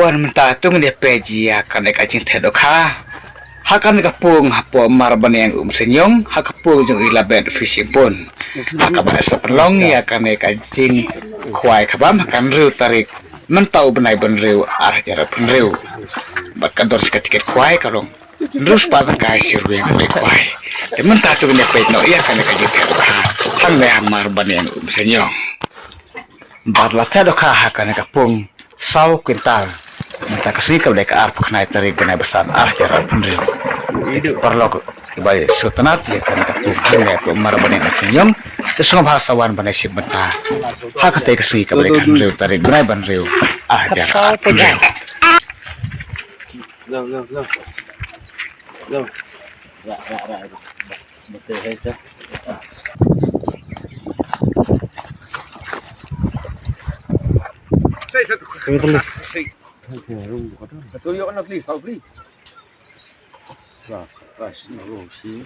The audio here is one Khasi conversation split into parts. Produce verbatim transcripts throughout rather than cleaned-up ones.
Ban mynta to ngin ïa peit ïa kane ka jingtheh dohkha ha kane ka pung hapoh Marbaniang Umseniong, ha ka pung jong i Labet Fishing Pond, ha kaba sa pynlong ïa kane ka jingkhwai khabam ha ka hynriew tarik mynta u bnai ba hynriew ar hajar arphew hynriew. Bad ka dor jong ka tiket khwai ka long hynriew spah tyngka shi ryngwiang u dei khwai. Te mynta to ngin ïa peit noh ïa kane ka jingtheh dohkha hangne ha Marbaniang Umseniong. Bad la theh dohkha ha kane ka pung saw kwintal mynta ka sngi kaba dei ka arphew khyndai tarik bnai ba san ar hajar arphew hynriew. Te paralok kiba sngewtynnat ïa kane ka pung hangne hapoh Marbaniang Umseniong, te sngewbha sa wan ban ïa shim bynta ha katei ka sngi kaba dei ka hynriew tarik bnai ba hynriew ar hajar arphew hynriew. Lo, lo, lo. Lo. Ra, ra, ra, ra. Betul, betul. Saya satu. Betul. Saya. Betul, ya, nak beli, kau beli. Lah, pas, nak beli.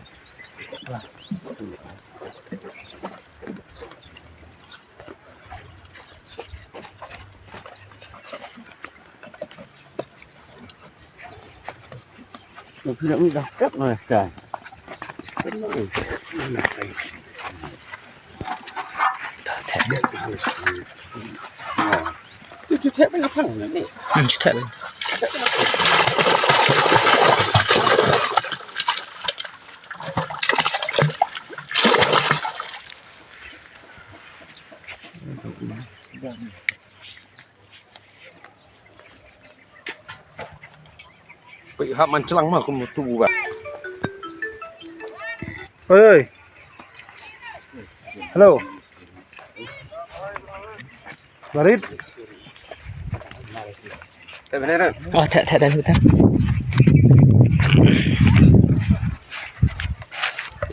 Peit hap man chlang ma kum tu ba. Oi, oi. Hello. Marit. Oh, tak, tak, tak, tak.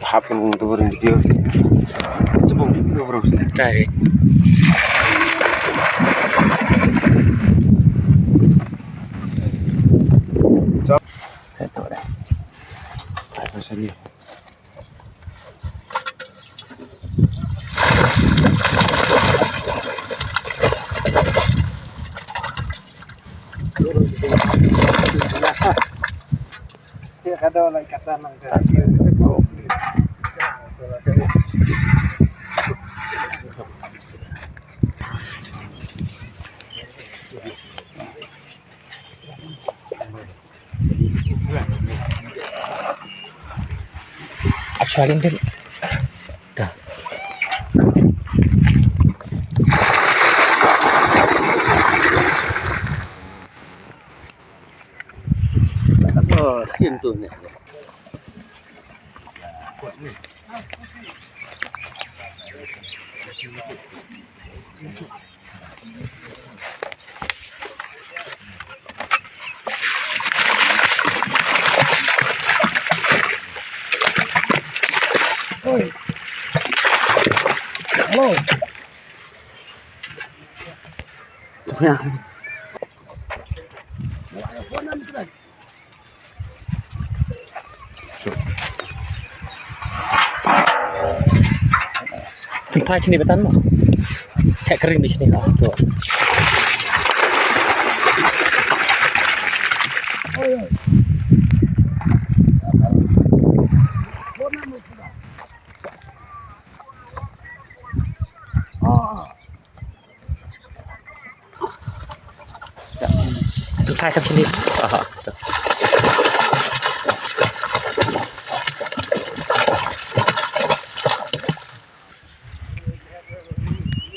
Hap kan tu video. Cuba video bro. Cari. Tak, tak, tak. Tak, tak, tak. Actually, din. Dah. Oh, sin tu ni. Oi. Hello. Ya. Pynphai shini batan mo. Check ring di shini ha. Tu. Khai kham shini. Aha.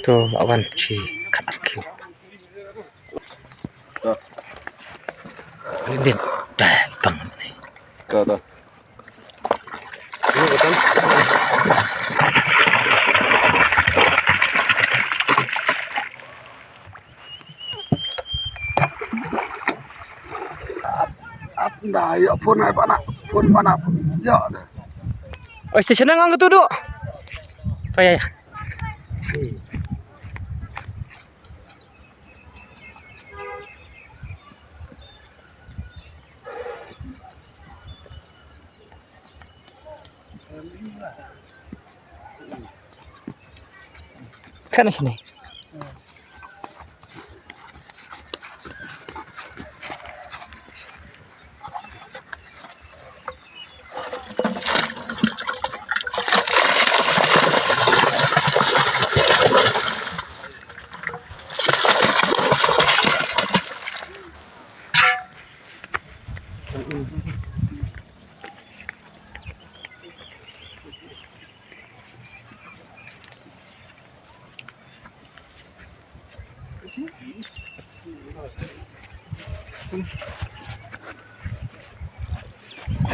To awan chi khat ar kiu. Din dai bang ni. To, to. Ap, ap, nda, ya, phone ai pana, phone pana, ya. Oi, station nang ang tu du. To ya, ya. Kan sini.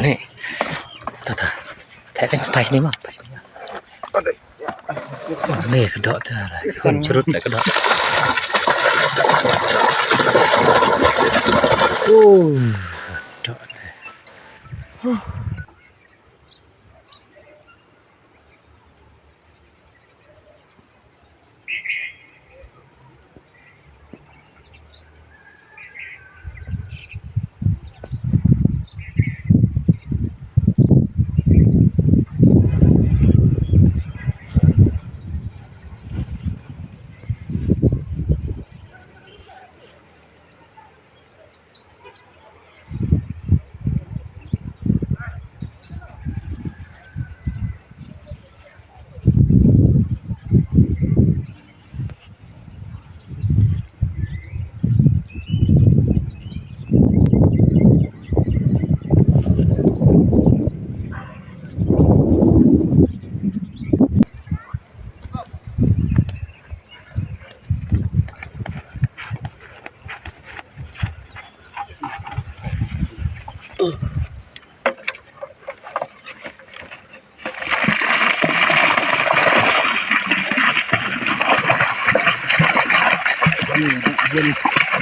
Ni. Ta ta. Ta ta, pas ni ma, pas ni ma. Ni ka doh ta. Kan cerut ni ka doh. Oh, doh.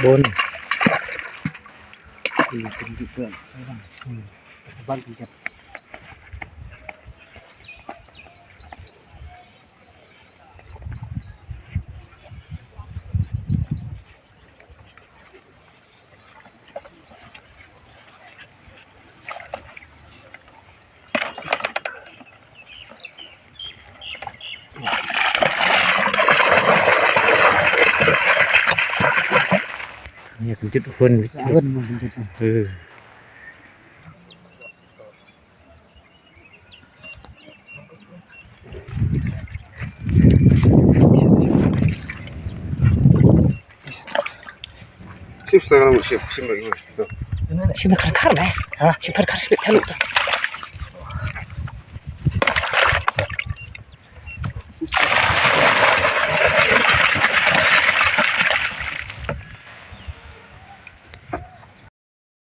Bun. Ïa kynjut hun. Hun, hun kynjut. Hmm. Shim sa ngam shim, shim lagi. Shim khar khar ne. Ha? Shim khar khar shim thalu.